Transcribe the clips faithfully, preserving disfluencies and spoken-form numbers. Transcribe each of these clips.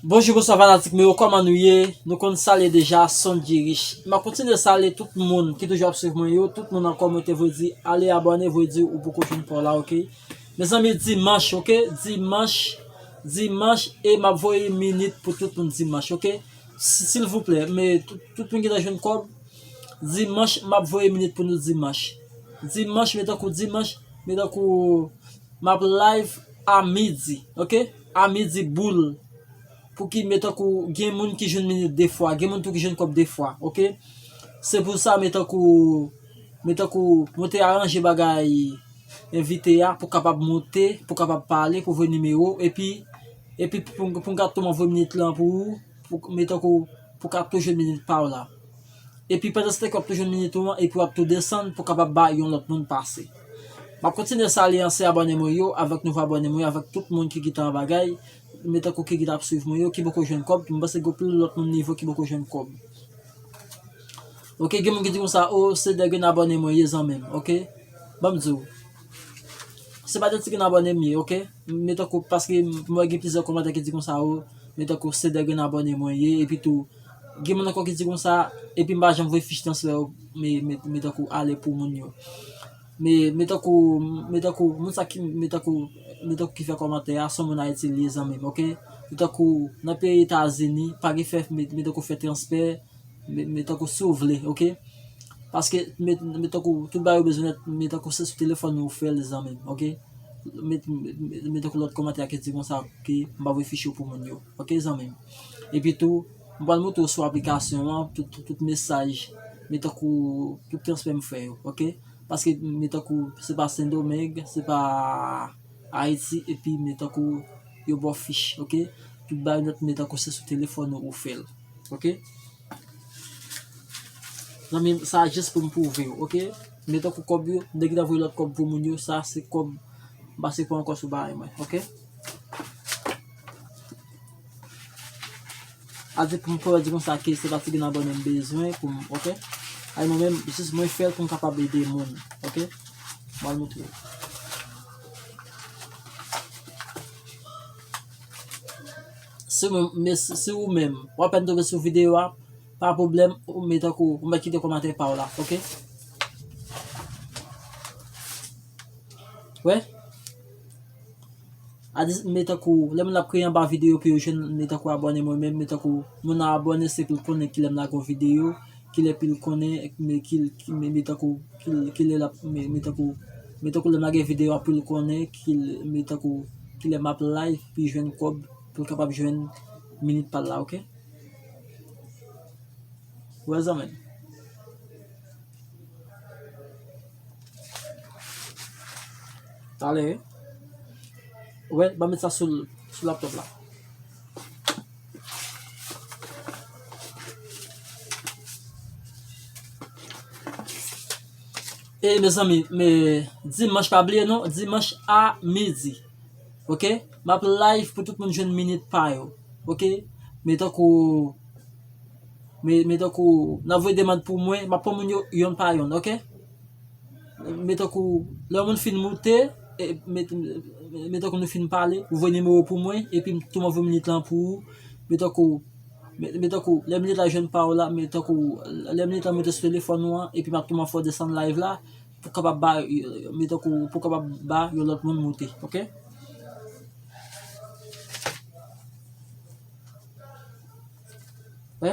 Bonjou, bonswa fanatik mwen yo, kòman nou ye? Nou konn salye deja, Sondji Rich. M ap kontinye salye tout moun ki toujou ap swiv mwen yo, tout moun ankò mwen te vle di ale abòne, vle di ou poko jwenn pa w la, oke? Mezanmi, dimanch, oke? Dimanch, dimanch, e m ap voye minit pou tout moun dimanch, oke? Si- Silvouplè, men tout, tout moun ki ta jwenn kòb, dimanch, m ap voye minit pou nou dimanch. Dimanch, men tankou dimanch, men tankou m ap live a midi, oke? A midi boul. Pou ki, men tankou, gen moun ki jwenn minit de fwa, gen moun tou ki jwenn kòb de fwa, oke? Se pou sa, men tankou, men tankou, mwen te aranje bagay envite a pou kapab monte, pou kapab pale, pou voye nimewo, epi, epi pou, pou m ka tou voye minit lan pou ou, pou, men tankou, pou ka tou jwenn minit pa w la. Epi pandan se tan ke w ap tou jwenn minit ou an, epi w ap tou desann pou kapab ba yon lòt moun pase. M ap kontinye salye ansyen abòne mwen yo, avèk nouvo abòne mwen yo, avèk tout moun ki gentan bagay, men tankou ki gentan ap swiv mwen yo, ki poko jwenn kòb, m panse gen pil lòt moun nivo ki poko jwenn kòb. Oke, gen moun ki di konsa, o, se de grenn abòne mwen ye zanmi m, oke? Ban m di w. Se pa de ti grenn abòne m ye, oke? Men tankou, paske m wè gen plizyè kòmantè ki di konsa, o, men tankou se de grenn abòne mwen ye, epi tou, gen moun ankò ki di konsa, epi m pa janm voye fich transfè yo, men, men, men tankou ale pou moun yo. Men, men tankou, men tankou, moun sa ki, men tankou, men tankou ki fè kòmantè a, se yon moun Ayiti li ye zanmi m, oke? Men tankou, nan peyi Etazini, pa gen fè, men, men tankou fè transfè, men, men tankou si w vle, oke? Paske, men, men tankou, tout bagay ou bezwen nèt, men tankou se sou telefòn ou fè l, zanmi m, oke? Men, men, men, men tankou lòt kòmantè a ki di konsa, oke? M pa voye fich yo pou moun yo, oke, zanmi m? Epi tou, m pral montre w sou aplikasyon an, tout, tout, tout mesaj, men tankou, tout transfè m fè yo, oke? Paske, men tankou, se pa Sendomeng, se pa Ayiti, epi men tankou, yo ba w fich, oke? Tout bagay nèt, men tankou se sou telefòn ou, ou fè l, oke? Zanmi m, sa jis pou m pwouve w, oke? Men tankou kòb yo, m te gentan voye lòt kòb pou moun yo, sa se kòb m pase pran ankò sou bagay mwen, oke? A di pou m fè w di konsa ke se pa ti grenn abòne m bezwen pou m, oke? Ay mwen menm, jis mwen fè l pou m kapab ede moun, oke? M al montre w. Si w menm, men si, si ou menm, w apèn tonbe sou videyo a, pa pwoblèm, ou met tankou, ou mèt kite kòmantè pa w la, oke? Wè? A di, men tankou, lè moun ap kriye anba videyo pou yo jwenn, men tankou abòne mwen menm, men tankou, moun nan abòne se pou l konnen kilè m lage yon videyo, kilè pou l konnen, men ki, ki, men, men tankou, ki, kilè l ap, men, men tankou, men tankou lè m lage videyo a pou l konnen, ki, men tankou, kilè m ap live, pou l jwenn kòb, pou l kapab jwenn minit pa l la, oke? Wè zanmi m. Talè. Wè, ban m met sa sou, sou laptop la. E mezanmi, men dimanch pa bliye non, dimanch a midi. Oke? M ap live pou tout moun jwenn minit pa yo. Oke? Men tankou, men, men tankou, n ap voye demann pou mwen, m ap pran moun yo yonn pa yonn, oke? Men tankou, lè yon moun fin moute, e, men, men tankou nou fin pale, ou voye nimewo pou mwen, epi m tou m ap voye minit lan pou ou. Men tankou, men, men tankou, lè minit la jwenn pa w la, men tankou, lè minit la moute sou telefòn ou an, epi m ap tou m ap fè w desann live la, pou kapab ba, men tankou, pou kapab ba yon lòt moun moute, oke? Wè?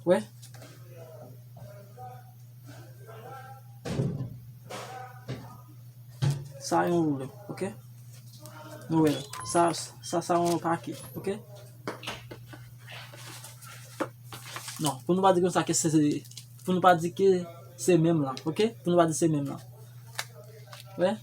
Wè? Sa yon woule, oke? Nou wè, sa, sa, sa yon pake, oke? Non, pou nou pa di konsa ke se, pou nou pa di ke se menm lan, oke? Pou nou pa di se menm lan. Wè?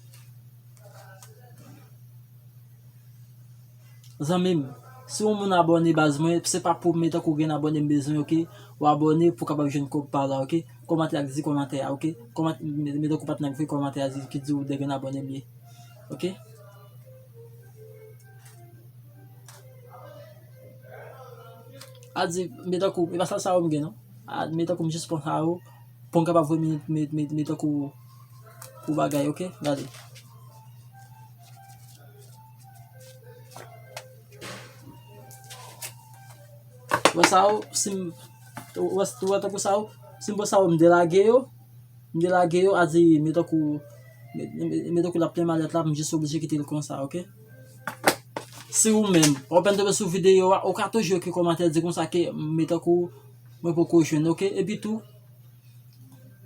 Zanmi m, si yon moun abòne baz mwen, se pa pou men tankou gen abòne m bezwen, oke? Ou abòne pou kapab jwenn kòb pa w la, oke? Kòmantè a di kòmantè a, oke? Kòmantè, men, men tankou patnè a ki voye kòmantè a di, ki di w de grenn abòne m ye. Oke? A di, men tankou, e pa sa sa yo m gen non. a, men tankou m jis pran sa yo, pou m kapab voye men, men, men, men tankou pou bagay, oke? Gade. Wè sa yo, si m, wè, wè tankou sa yo, si m pran sa yo, m delage yo, m delage yo, a di, men tankou, men, men, men tankou l ap plen malèt la, m jis oblije kite l konsa, oke? Si ou menm, w ap tonbe sou videyo a, ou ka toujou ekri kòmantè, di konsa ke, men tankou, mwen poko jwenn, oke? Epi tou,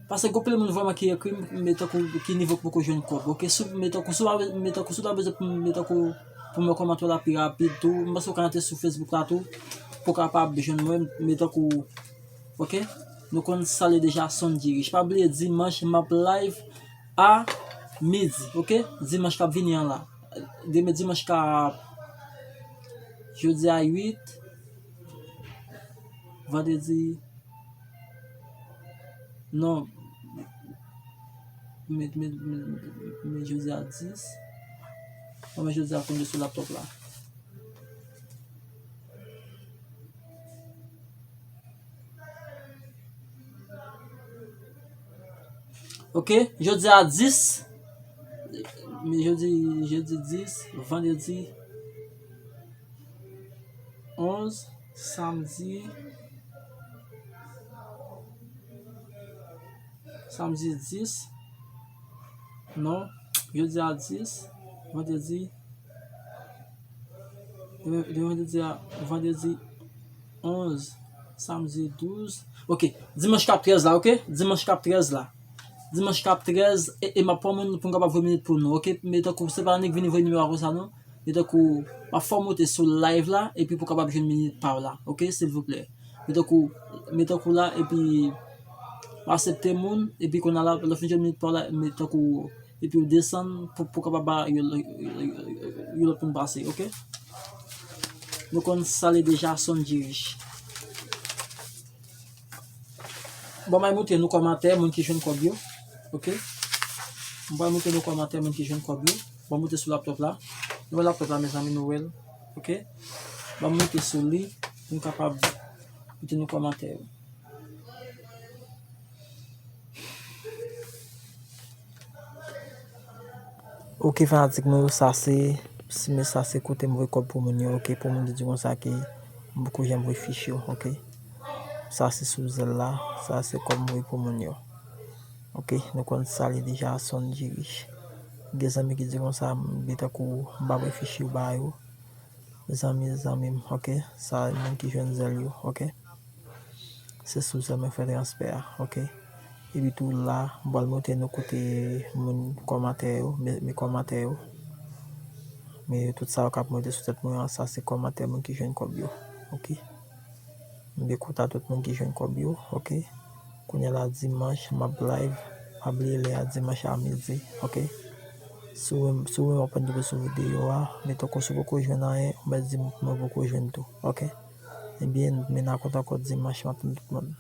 paske gon pil moun vrèman ki ekri m, men tankou ki nivo k poko jwenn kòb, oke? Si, men tankou si w pa, men tankou si w ta bezwen pou, men tankou pou mwen kòmantè w la pi rapid tou, m panse w ka antre sou Facebook la tou, pou w kapab jwenn mwen, men tankou, oke? Nou konn sa l ye deja, Sonn Dirich. Pa bliye, dimanch, m ap live a midi, oke? Dimanch k ap vini an la. Demen dimanch k ap, jodi a uit, vandredi, non, men, men, men, men jodi a dis. Bon, men jodi a konn sou laptop la. Oke, jodi a dis, men jodi, jodi dis, vandredi onz, samdi, samdi dis, non, jodi a dis, vandredi, demen, demen vandredi a, vandredi onz, samdi douz. Oke, dimanch k ap trèz la, oke? Dimanch k ap trèz la. Dimanch k ap trèz, e, e m ap pran moun pou m kapab voye minit pou nou, oke? Men tankou se pa annik vini voye nimewo a konsa, non. Men tankou, m ap fè w monte sou live la, epi pou w kapab jwenn minit pa w la, oke? Silvouplè. Men tankou, men tankou la, epi m aksepte moun, epi kounye a la, lè w fin jwenn minit pa w la, men tankou, epi w desann pou, pou w kapab ba yon, yon, yon, yon lòt moun pase, oke? Nou konn sa l ye deja, Sonn Dirich. Bon, m al montre nou kòmantè moun ki jwenn kòb yo. Oke? M pral montre nou kòmantè moun ki jwenn kòb yo. Bon, monte sou laptop la. Nou wè laptop la, mezanmi, nou wè l. Oke? Bon, monte sou li pou m kapab montre nou kòmantè yo. Oke, fanatik mwen yo, sa se, si men sa se kote m voye kòb pou moun yo, oke, pou moun ki di konsa ke m poko janm voye fich yo, oke. Sa se sou zèl la, sa se kòb m voye pou moun yo. Oke, nou konn sa l ye deja, Sonn Dirich. Gen zanmi ki di konsa, m gen tankou m pa voye fich yo ba yo. Zanmi, zanmi m, oke. Sa moun ki jwenn zèl yo, oke. Se sou zèl mwen fè transfè a, oke. Epi tou la, m pral montre nou kote moun kòmantè yo, men, men kòmantè yo. Men tout sa yo k ap monte sou tèt mwen an, sa se kòmantè moun ki jwenn kòb yo, oke. M byen kontan tout moun ki jwenn kòb yo, oke. Kounye a la dimanch, m ap live. Pa bliye lè a dimanch a midi, oke. Si w, si w renmen w ap tonbe sou videyo a, men tankou si w poko jwenn anyen, ou mèt di m mwen poko jwenn tou, oke. Ebyen, men n a kontan ankò dimanch, m ap tann tout moun.